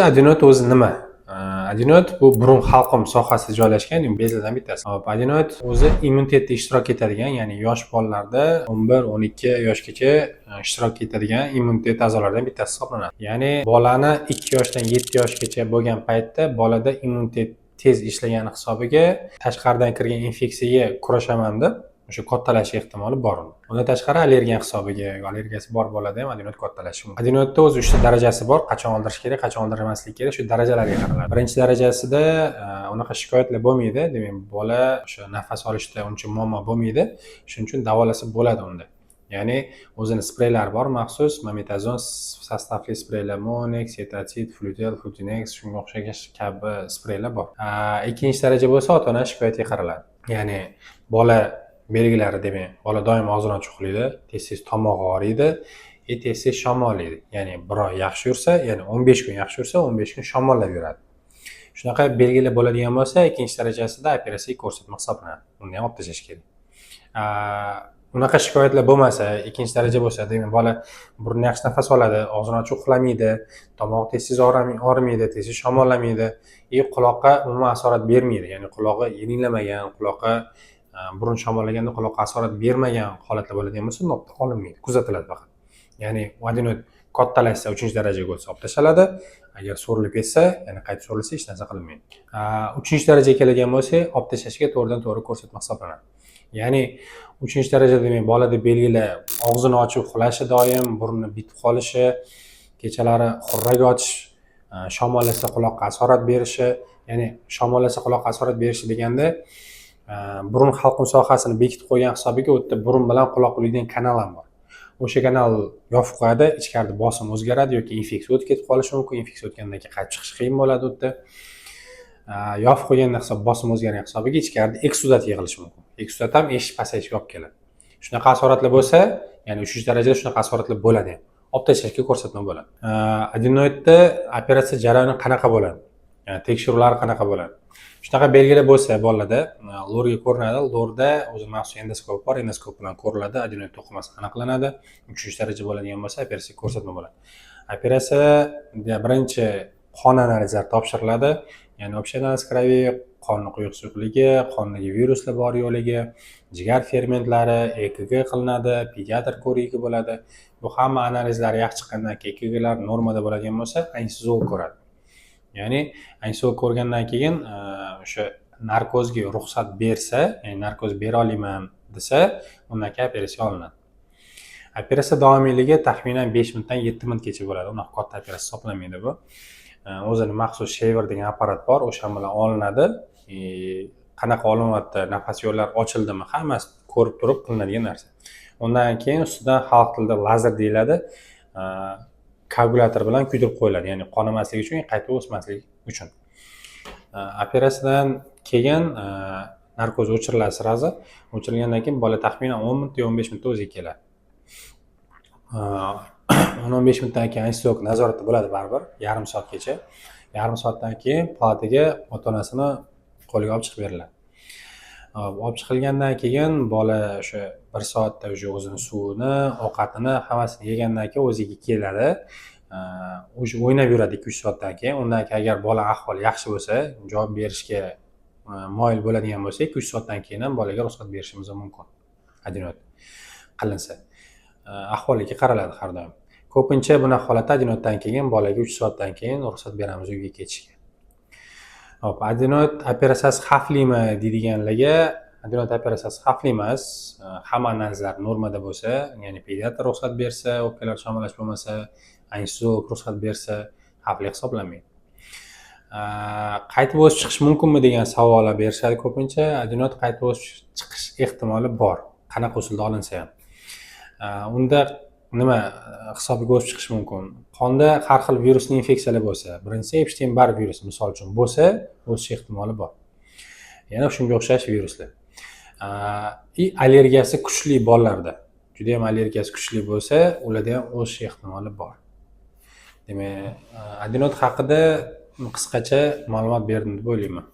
Adenoid o'zi nima? Adenoid bu burun halqum sohasida joylashgan bezlardan bittasi. Hop, adenoid o'zi immunitetda ishtirok etadigan, ya'ni yosh bolalarda 11-12 yoshgacha ishtirok etadigan immunitet a'zolaridan bittasi hisoblanadi. Ya'ni bolani 2 yoshdan 7 yoshgacha bo'lgan paytda bolada immunitet tez ishlagani hisobiga tashqaridan kirgan infeksiyaga kurashaman deb o'sha kattalashish ehtimoli bor uni. Undan tashqari allergiya hisobiga, allergiyasi bor bolada ham adenoid kattalashishi mumkin. Adenoidda o'zi uchta darajasi bor. Qachon oldirish kerak, qachon oldirmaslik kerak, shu darajalarga qaraladi. Birinchi darajasida unaqa shikoyatlar bo'lmaydi. Demak, bola o'sha nafas olishda uncha muammo bo'lmaydi. Shuning uchun davolasa bo'ladi unda. Ya'ni o'zini spreylari bor maxsus, mometazon состав li spreylar, Monex, Cetatit, Flutel, Flutinex, shunga o'xshagan kabi spreylar bor. Ikkinchi daraja bo'lsa, ota-ona shikoyatiga qaraladi. Ya'ni bola belgilari, demak, bola doim og'zini ochiq uxlaydi, tez-tez tomog'i og'riydi и tez-tez shamollaydi. Ya'ni bir oy yaxshi yursa, ya'ni 15 kun yaxshi yursa, 15 kun shamollab yuradi. Shunaqa belgilar bo'ladigan bo'lsa, ikkinchi darajasida operatsiyaga ko'rsatma hisoblanadi. Uni ham olib tashlash kerak. Unaqa shikoyatlar bo'lmasa, ikkinchi daraja bo'lsa, demak, bola burni yaxshi nafas oladi, og'zini ochiq uxlamaydi, tomog'i tez-tez og'rimaydi, tez-tez shamollamaydi и quloqqa umuman asorat bermaydi. Ya'ni qulog'i yiringlamagan, quloqqa burun shamollaganda quloqqa asorat bermagan holatlar bo'ladigan bo'lsa, unda olinmaydi, kuzatiladi faqat. Ya'ni adenoid kattalashsa, uchinchi darajaga o'tsa, olib tashlanadi. Agar so'rilib ketsa, ya'ni qayta so'rilsa, hech narsa qilinmaydi. Uchinchi darajaga keladigan bo'lsak, olib tashlashga to'g'ridan to'g'ri ko'rsatma hisoblanadi. Ya'ni uchinchi darajada, demak, bolada belgilar og'zini ochib uxlashi doim, burni bitib qolishi, kechalari xurrak otish, shamollasa quloqqa asorat berishi, ya'ni shamollasa quloqqa asorat berishi deganda burun halqum sohasini bekitib qo'ygan hisobiga u yerda burun bilan quloq ulaydigan kanal ham bor. O'sha kanal yopib qo'yadi, ichkarida bosim o'zgaradi yoki infeksiya o'tib ketib qolishi mumkin. Infeksiya o'tgandan keyin qaytib chiqishi qiyin bo'ladi u yerda. Yopib qo'yganda hisob bosim o'zgargan hisobiga ichkarida eksudat yig'ilishi mumkin. Eksudat ham eshitish pasayishiga olib keladi. Shunaqa asoratlar bo'lsa, ya'ni uchinchi darajada shunaqa asoratlar bo'ladi ham, olib tashlashga ko'rsatma bo'ladi. Adenoidda operatsiya jarayoni qanaqa bo'ladi, ya'ni tekshiruvlar qanaqa bo'ladi? Shunaqa belgilar bo'lsa, bolalarda lorga ko'rinadi. Lorda o'zi maxsus endoskop bor, endoskop bilan ko'riladi, adenoid to'qimasi aniqlanadi. Uchinchi daraja bo'ladigan bo'lsa, operatsiya ko'rsatma bo'ladi. Operatsiya birinchi qon analizlari topshiriladi, ya'ni общий анализ крови, qonni quyuq suyuqligi, qondagi viruslar bor yo'qligi, jigar fermentlari, ЭКГ qilinadi, pediatr ko'rigi bo'ladi. Bu hamma analizlar yaxshi chiqqandan keyin, ЭКГlar normada bo'ladigan bo'lsa, anesteziolog ko'radi. Ya'ni anesteziolog ko'rgandan keyin o'sha narkozga ruxsat bersa, ya'ni narkoz bera olaman desa, undan keyin operatsiya olinadi. Operatsiya davomiyligi taxminan 5 minutdan 7 minutgacha bo'ladi. Unaqa katta operatsiya hisoblanmaydi bu. O'zini maxsus shaver degan apparat bor, o'sha bilan olinadi. И qanaqa olinyapti, nafas yo'llari ochildimi, hammasi ko'rib turib qilinadigan narsa. Undan keyin ustidan, xalq tilida lazer deyiladi, koagulyator bilan kuydirib qo'yiladi, ya'ni qonamasligi uchun, qayta o'smasligi uchun. Operatsiyadan keyin narkoz o'chiriladi сразу. O'chirilgandan keyin bola taxminan 10 minut yo 15 minutda o'ziga keladi. 10-15 minutdan keyin anesteziolog nazoratda bo'ladi baribir yarim soatgacha. Yarim soatdan keyin palataga ota onasini qo'liga olib chiqib beriladi. Olib chiqilgandan keyin bola o'sha bir soatda уже o'zini suvini, ovqatini, hammasini yegandan keyin o'ziga keladi. Уже o'ynab yuradi 2-3 soatdan keyin. Undan keyin agar bola ahvoli yaxshi bo'lsa, javob berishga moyil bo'ladigan bo'lsa, 2-3 soatdan keyin ham bolaga ruxsat berishimiz mumkin adenoid qilinsa. Ahvoliga qaraladi har doim. Ko'pincha bunaqa holatda adenoiddan keyin bolaga 3 soatdan keyin ruxsat beramiz uyga ketishga. Hop, adenoid operatsiyasi xavflimi deydiganlarga, adenoid operatsiyasi xavfli emas. Hamma analizlar normada bo'lsa, ya'ni pediatr ruxsat bersa, o'pkalar shamollash bo'lmasa, anesteziolog ruxsat bersa, xavfli hisoblanmaydi. Qaytib o'sib chiqishi mumkinmi degan savollar berishadi ko'pincha. Adenoid qaytib o'sib chiqish ehtimoli bor, qanaqa usulda olinsa ham. Unda nima hisobiga o'sib chiqishi mumkin? Qonda har xil virusli infeksiyalar bo'lsa, birinchisi Epstein Barr virusi, misol uchun, bo'lsa, o'sish ehtimoli bor. Yana shunga o'xshash viruslar. И allergiyasi kuchli bolalarda, judayam allergiyasi kuchli bo'lsa, ularda ham o'sish ehtimoli bor. Demak, adenoid haqida qisqacha ma'lumot berdim deb o'ylayman.